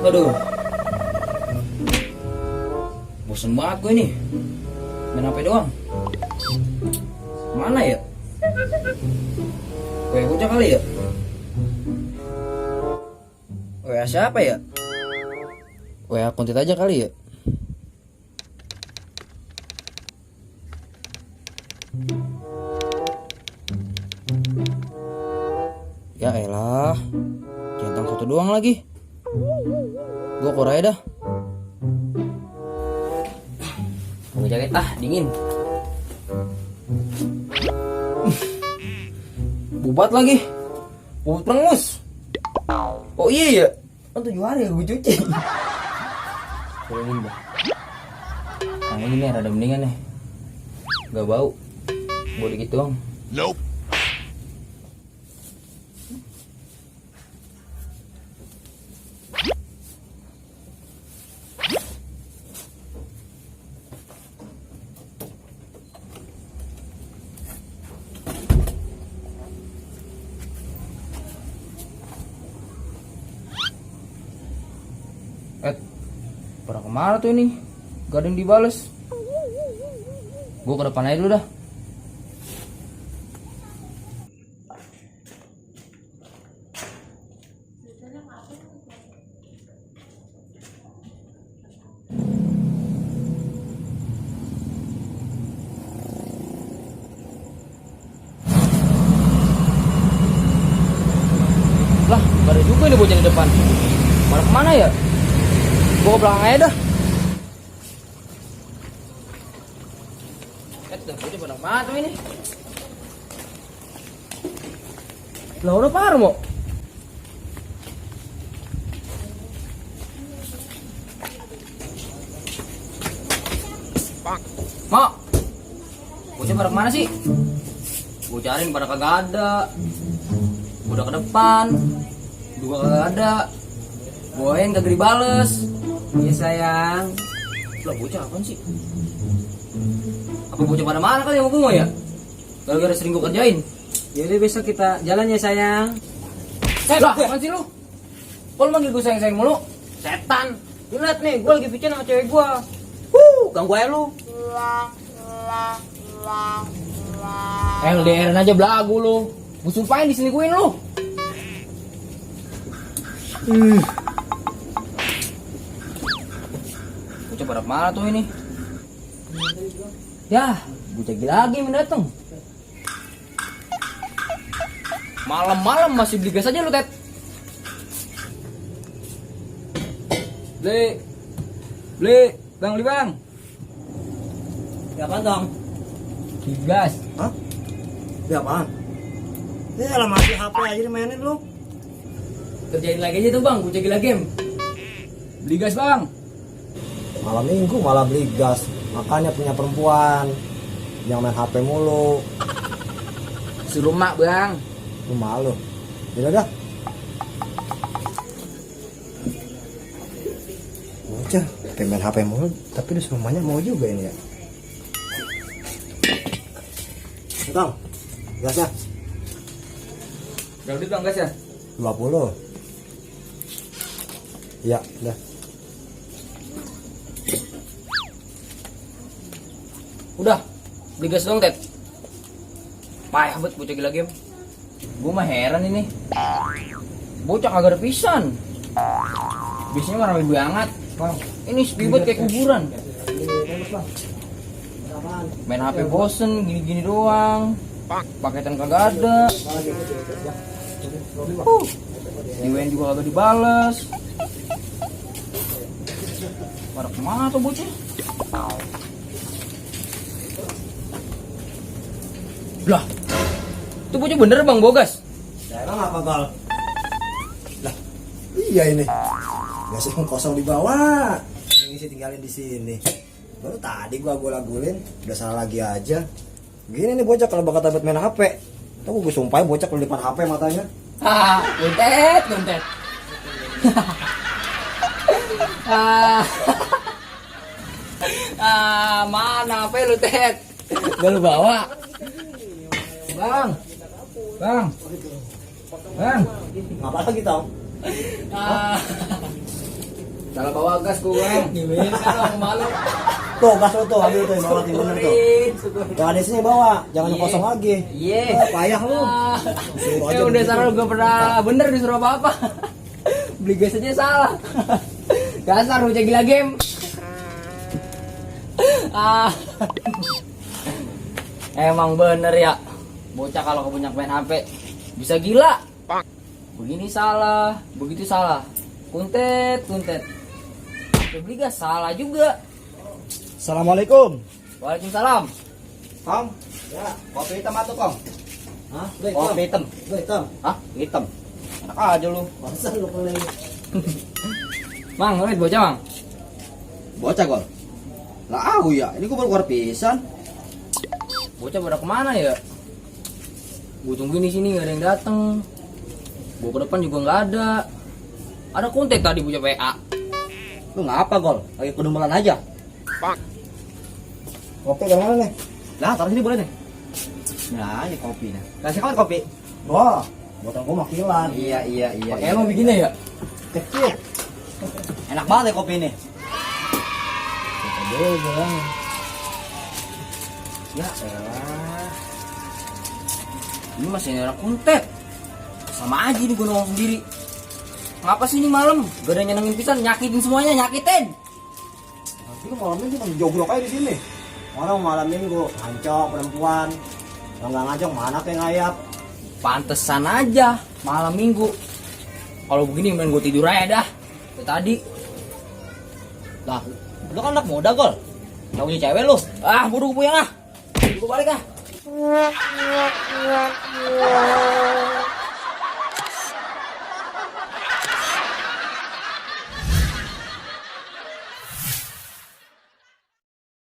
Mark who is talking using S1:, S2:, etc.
S1: Aduh, bosan banget gue nih. Main HP doang. Mana ya? WA bocah kali ya? WA siapa ya? WA kontit aja kali ya? Ya elah, centang satu doang lagi. Gue korai dah. Gue jaket dingin. Bubat lagi. Bubat perengus. Oh iya ya. Kan 7 hari gue cuci. Kurangin dah. Nah ini nih rada mendingan nih. Gak bau. Bau dikit doang.
S2: Nope.
S1: Pada kemana tuh ini? Gak ada yang dibales. Gue ke depan aja dulu dah. Lah, gak ada juga nih bocah di depan. Pada kemana ya? Gue ke belakang aja dah. Bocah pada kemana tuh ini? Lah udah parah mau. Mak, bocah pada kemana sih? Gue cariin pada kagak ada. Udah ke depan juga kagak ada. Boen kagak dibales. Iya sayang. Lah bocah apaan sih? Apa bocah pada mana kali yang mau ya? Gara-gara sering gue kerjain.
S3: Jadi besok kita jalan ya sayang.
S1: Lah apaan sih lu? Kok lu manggil gue sayang-sayang mulu?
S3: Setan. Lu liat nih, gue lagi bicara sama cewek gue. Ganggu aja lu.
S1: LDR aja belagu lu. Gue sumpahin diselingkuhin lu. Bocah pada mana tuh ini? Ya, bocah gila lagi yang dateng. Malam-malam masih beli gas aja lu, Ted. Beli, bang.
S3: Ya apaan dong?
S1: Beli gas.
S3: Hah? Ya apaan? Ya lah masih HP aja dimainin lu.
S1: Kerjain lagi aja tuh bang, bocah gila game. Beli gas bang.
S4: Malam minggu malah beli gas. Makanya punya perempuan yang main HP mulu.
S1: Suruh mak bang.
S4: Lu malu. Yaudah dah. Bocah kayak main HP mulu. Tapi disuruh rumahnya mau juga ini ya. Bang, gasnya
S1: Berapa duit bang gas ya?
S4: 20. Iya, udah.
S1: Udah, beli gas dong Ted. Payah bet bocah gila game. Gue mah heran ini. Bocah kagak ada pisan. Biasanya mah ramai banget. Bang, ini sepi banget kayak kuburan. Main HP bosen, gini-gini doang. Paketan kagak ada. Di WN juga kagak dibales. Pada kemana tuh bocah? Lah, itu bocah bener bang bogas?
S4: Ya emang apa Gal? Lah, iya ini. Gasnya kosong di bawah. Ini sih tinggalin di sini. Baru tadi gua gulin, udah salah lagi aja. Gini nih bocah kalau bakal dapat main HP. Tuh gue sumpahin bocah kalau depan HP matanya.
S1: Hahaha, kuntet. Mana HP lu Ted? Gak lu bawa. Bang. Bang.
S4: Ngapa lagi tau?
S1: Ah. Salah bawa gas gua, Bang. Gimana dong, malu.
S4: Tuh gas lo tuh, ambil tuh yang bawa tuh bener tuh. Jangan di sini bawa, jangan yang kosong lagi.
S1: Iya.
S4: Payah lu. Suruh aja
S1: Udah
S4: begitu.
S1: salah gua pernah bener disuruh apa-apa. Beli gas aja salah. Dasar bocah gila game. Ah. Emang bener ya. Bocah kalau kebanyakan main HP bisa gila. Begini salah, begitu salah. Kuntet. Beli gas salah juga.
S4: Assalamualaikum.
S1: Waalaikumsalam.
S3: Kong, ya, kopi hitam atau Kong?
S4: Hah?
S3: Kopi hitam.
S4: Gue hitam.
S3: Hah? Hitam. Enak aja lu.
S4: Masa lu keliling?
S1: Mang, ngeliat bocah, Mang.
S3: Bocah gol. Lah aku ya, ini gua baru keluar pisan.
S1: Bocah pada kemana ya? Gue tungguin di sini nggak ada yang dateng. Gue ke depan juga nggak ada. Ada kontak tadi bocah PA.
S3: Lu ngapa gol? Lagi kedemelan aja.
S4: Kopi dari mana nih?
S3: Lah, taruh sini boleh nih. Nah, ini kopinya. Kasih kawan kopi.
S4: Wah, botol gua makilan.
S3: Iya.
S1: Emang begini ya?
S4: Kecil.
S3: Enak banget ya kopi ini.
S4: Coba dulu bilang.
S1: Ya elah. Ini masih ada kontak. Sama aja nih gue nongol sendiri. Ngapa sih ini malam? Gak ada yang nyenengin pisan, nyakitin semuanya, nyakitin.
S4: Tapi lu malam ini cuma jogrok aja di sini. Orang malam minggu ngancok perempuan. Kalau nggak ngancok mana kayak ngayap.
S1: Pantesan aja malam minggu. Kalau begini main gue tidur aja dah. Kayak tadi.
S3: Lah, lu kan anak muda gol. Gak punya cewek lu.
S1: Ah, buru gue puyeng ah. Gue balik ah.